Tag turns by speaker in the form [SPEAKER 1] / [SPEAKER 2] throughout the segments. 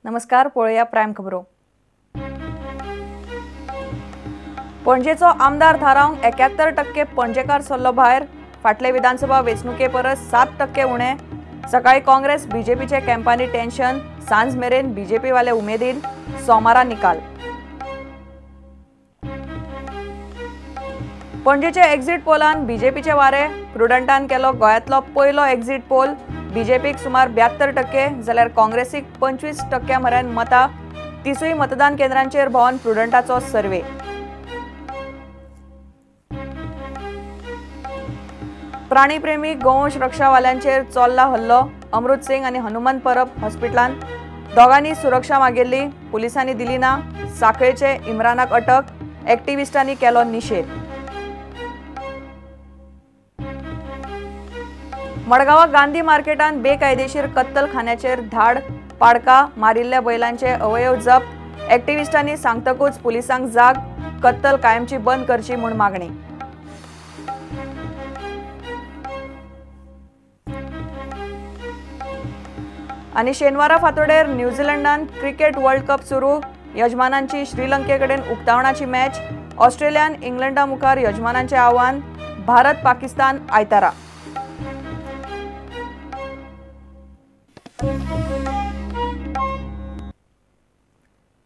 [SPEAKER 1] नमस्कार, पळोवया प्रायम खबरो. पणजेचो आमदार थारावंक 71% पणजेकार सरलो भायर. फाटले विधानसभा वेंचणुके परस 7% उणे. सकाळी काँग्रेस बीजेपीचे कॅम्पांनी टेन्शन, सांज मेरेन बीजेपीवाले उमेदीन. सोमारा निकाल. पणजेचे एक्झिट पोलान बीजेपीचे वारे. प्रुडंटान केलो गोंयांतलो पयलो एक्झिट पोल. बीजेपीक सुमार 72% जाल्यार काँग्रेसीक 25% मेरेन मतां. 30 मतदान केंद्रांचेर भोंवन प्रुडंटाचो सर्वे. प्राणीप्रेमी गोवंश रक्षावाल्यांचेर चोल्ला हल्लो. अमृत सिंग आनी हनुमंत परब हॉस्पिटलांत. दोगांनी सुरक्षा मागिल्ली, पुलिसांनी दिली ना. साखळेचे इम्रानाक अटक. एक्टिविस्टांनी केलो निशेध. मडगांवा गांधी मार्केटांत बेकायदेशीर कत्तलखान्याचेर धाड. पाडका मारिल्ल्या बैलांचे अवयव जप्त. एक्टिविस्टांनी सांगतकूच पुलिसांक जाग. कत्तल कायमची बंद करची म्हूण मागणी. आनी शेनवारा फांतोडेर न्यूझीलंडान क्रिकेट वर्ल्ड कप सुरू. यजमानांची श्रीलंकेकडेन उक्तावणाची मॅच. ऑस्ट्रेलियान इंग्लंडा मुखार यजमानांचें आव्हान. भारत पाकिस्तान आयतारा.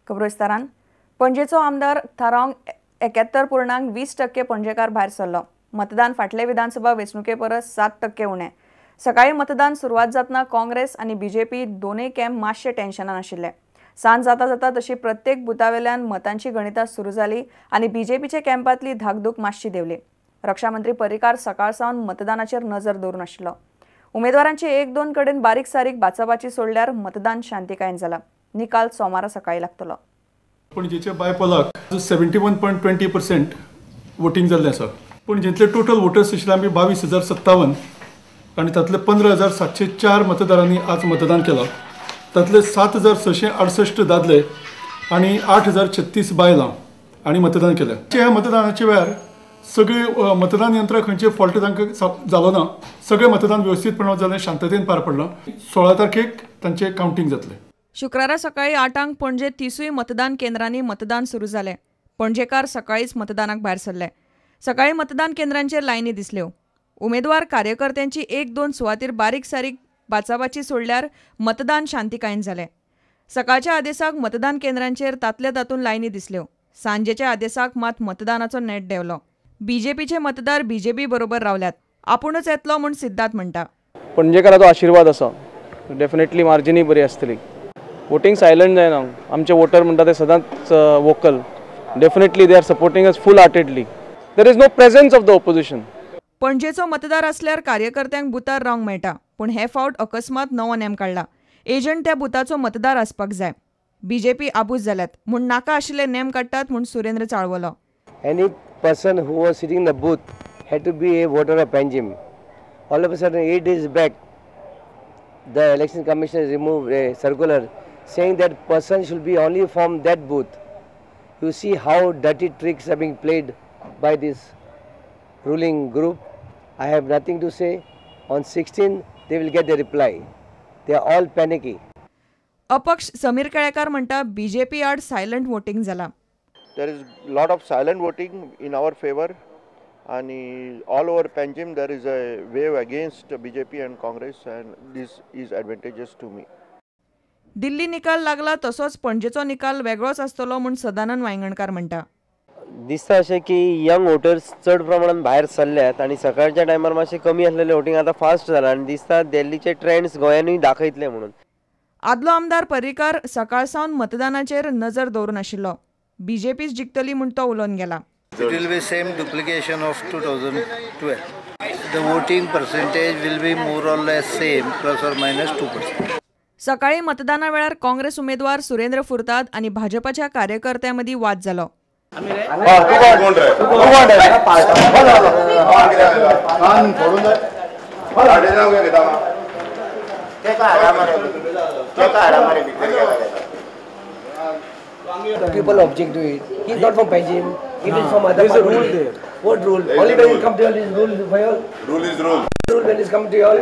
[SPEAKER 1] खबरो विस्तारान. पणजेचो आमदार थारावंक 71.20% पणजेकार भायर सरलो. मतदान फाटले विधानसभा वेंचणुके परस 7% उणें. सकाळी मतदान सुरवात जातना काँग्रेस आनी बीजेपी दोनूय कॅम्प मातशे टेन्शनान आशिल्ले. सांज जाता जाता तशी प्रत्येक बुथावेल्यान मतांची गणितां सुरू जाली आनी बीजेपीच्या कॅम्पांतली धाकधूक मातशी देंवली. रक्षामंत्री पर्रीकार सकाळ सावन मतदानाचेर नजर दवरून आशिल्लो. उमेदवारांची 1-2 कडेन बारीक सारीक बाचाबाची सोडल्यार मतदान शांतिकायेन जालां. निकाल सोमारा सकाळी लागतलो.
[SPEAKER 2] पणजेच्या बायपोलाक 71.20% वोटींग जाल्लें आसा. पणजेंतले टोटल वोटर्स आशिल्ले आमी 22,057 आनी तातले 15,704 मतदारांनी आज मतदान केलां. तातले 7,668 दादले आनी 8,036 बायलां आनी मतदान केलें. ह्या मतदानाच्या वेळार सगळे मतदान यंत्रां खंयचे फॉल्ट तांकां जालो ना. सगळें मतदान वेवस्थीतपणान जालें, शांततेन पार पडलां. 16 तारखेक तांचें कावंटींग जातलें.
[SPEAKER 1] शुक्रारा सकाळी 8 पणजे 30 मतदान केंद्रांनी मतदान सुरू जालें. पणजेकार सकाळीच मतदानाक भायर सरले. सकाळी मतदान केंद्रांचेर लायनी दिसल्यो. उमेदवार कार्यकर्त्यांची 1-2 सुवातीर बारीक सारीक बाचाबाची सोडल्यार मतदान शांतिकायेन जालें. सकाळच्या आदेसाक मतदान केंद्रांचेर तातले तातून लायनी दिसल्यो. सांजेच्या आदेसाक मात मतदानाचो नेट देंवलो. बीजेपीचे मतदार बीजेपी बरोबर रावल्यात. आपूणच येतलो म्हूण सिद्धार्थ म्हणटा.
[SPEAKER 3] पणजेकाराचो आशिर्वाद आसा, डेफिनेटली मार्जिनूय बरी आसतली. वोटींग सायलंट जायना. आमचे वोटर म्हणटा ते सदांच vocal. Definitely they are supporting us full heartedly. There is no presence of the opposition.
[SPEAKER 1] पणजेचो मतदार असल्यार कार्यकर्त्यांक बुथार रावंक मेळटा, पूण हे फावट अकस्मात नवो नेम काडला. एजंट त्या बुथाचो मतदार आसपाक जाय. बीजेपी आबूज जाल्यात म्हूण नाका आशिल्ले नेम काडटात म्हूण Surendra चाळवलो.
[SPEAKER 4] Any person who was sitting in the booth had to be a voter of Panjim. All of a sudden 8 days back the election commission removed a circular saying that person should be only from that booth. You see how dirty tricks are being played by this ruling group. I have nothing to say. On 16 they will get the reply. They are all panicky.
[SPEAKER 1] अपक्ष समीर केळेकार म्हणटा BJP आड silent voting जाला.
[SPEAKER 5] There is lot of silent voting in our favor and all over Panjim there is a wave against BJP and Congress and this is advantageous to me.
[SPEAKER 1] Delhi निकाल लागला तसोच पणजेचो निकाल वेगळोच आसतलो म्हूण सदानंद वायंगणकार म्हणटा.
[SPEAKER 6] दिसता अशें की यंग वोटर्स चड प्रमाणान भायर सरल्यात आनी सकाळच्या टायमार मातशें कमी आसलेलें वोटींग आतां फास्ट जालां आनी दिसता दिल्लीचे ट्रेंड्स गोंयानूय दाखयतले म्हणून.
[SPEAKER 1] आदलो आमदार पर्रीकार सकाळ सावन मतदानाचेर नजर दवरून आशिल्लो. बीजेपीच जिखतली म्हूण तो उलोवन गेला.
[SPEAKER 7] It will be same duplication of 2012. The voting percentage will be more or less same, plus or minus 2%.
[SPEAKER 1] सकाळी मतदाना वेळार काँग्रेस उमेदवार सुरेंद्र फुर्ताद आनी भाजपाच्या कार्यकर्त्यां मदीं वाद जालो.
[SPEAKER 4] People object to it. He is not from Panjim. He is from other part. Rule there. What rule? Only when it comes to all is rule for all.
[SPEAKER 5] Rule is rule.
[SPEAKER 4] Rule when it comes to all.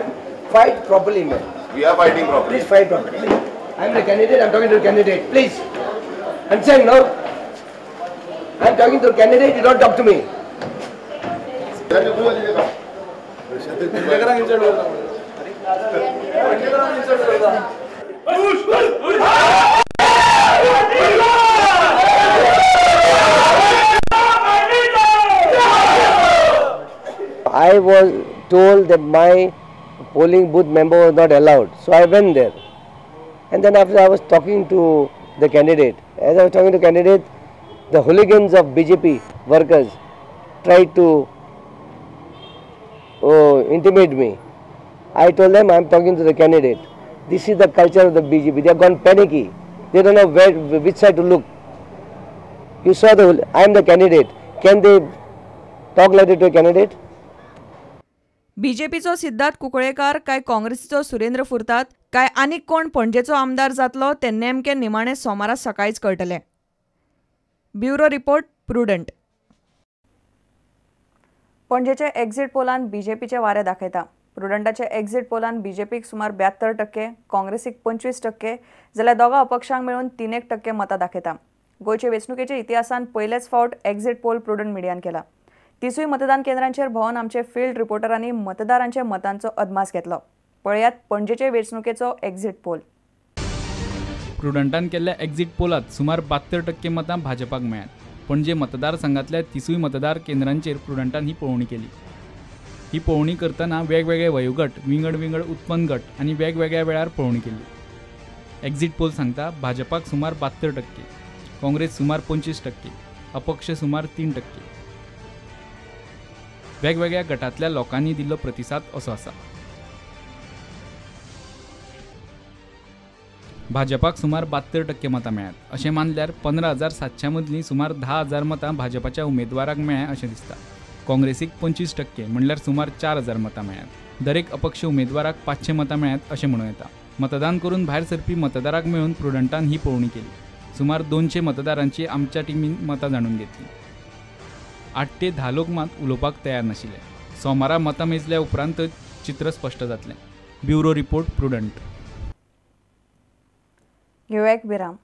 [SPEAKER 4] Fight properly, man.
[SPEAKER 5] We are fighting properly.
[SPEAKER 4] Please fight properly. I am the candidate, I am talking to the candidate. Please. Understand, no? I am talking to the candidate, you don't talk to me. I was told that my polling booth member was not allowed, so I went there. And then after I was talking to the candidate, as I was talking to the candidate, the hooligans of BJP workers tried to intimidate me. I told them I am talking to the candidate. This is the culture of the BJP. They have gone panicky. They don't know where, which side to look. You saw the, I am the candidate. Can they talk like that to a candidate?
[SPEAKER 1] बीजेपीचो Siddharth Kunkalekar काय काँग्रेसीचो सुरेंद्र फुर्ताद काय आनीक कोण पणजेचो आमदार जातलो ते नेमके निमाणे सोमारा सकाळीच कळटले. Bureau report, Prudent. पणजेचे एक्झिट पोलान बीजेपीचे वारे दाखयता. प्रुडंटाचे एक्झिट पोलान बीजेपीक सुमार 72%, काँग्रेसीक 25% जाल्यार दोगां अपक्षांक मेळून 3% मतां दाखयता. गोंयचे वेंचणुकेच्या इतिहासान पयलेच फावट एक्झिट पोल प्रुडंट मिडियान केला. 30 मतदान केंद्रांचेर भोंवन आमचे फील्ड रिपोर्टरांनी मतदारांच्या मतांचो अदमास घेतलो. पळयात पणजेचे वेंचणुकेचो एक्झिट पोल.
[SPEAKER 8] प्रुडंटान केल्ल्या एक्झिट पोलात सुमार 72% मतां भाजपाक मेळ्ळ्यात. पणजे मतदारसंघातल्या 30 मतदार केंद्रांचेर प्रुडंटान ही पळोवणी केली. ही पळोवणी करतना वेगवेगळे वयोगट, विंगड विंगड उत्पन्न गट आनी वेगवेगळ्या वेळार पळोवणी केली. एक्झिट पोल सांगता भाजपाक सुमार 72%, काँग्रेस सुमार 25%, अपक्ष सुमार 3%. वेगवेगळ्या गटांतल्या लोकांनी दिल्लो प्रतिसाद असो आसा. भाजपाक सुमार 72% मतां मेळ्ळ्यात अशें मानल्यार 15,700 मदलीं सुमार 10,000 मतां भाजपाच्या उमेदवाराक मेळ्ळ्या अशें दिसता. काँग्रेसीक 25% म्हणल्यार सुमार 4,000 मतां मेळ्ळ्यात. दरेक अपक्ष उमेदवाराक 500 मतां मेळ्ळ्यात अशें म्हणूं येता. मतदान करून भायर सरपी मतदाराक मेळून प्रुडंटान ही पळोवणी केली. सुमार 200 मतदारांची आमच्या टिमीन मतां जाणून घेतली. 8 ते 10 लोक मात उलोवपाक तयार नाशिल्ले. सोमारा मतां मेजल्या उपरांत चित्र स्पश्ट जातलें. Bureau report, Prudent.
[SPEAKER 1] घेवया एक विराम.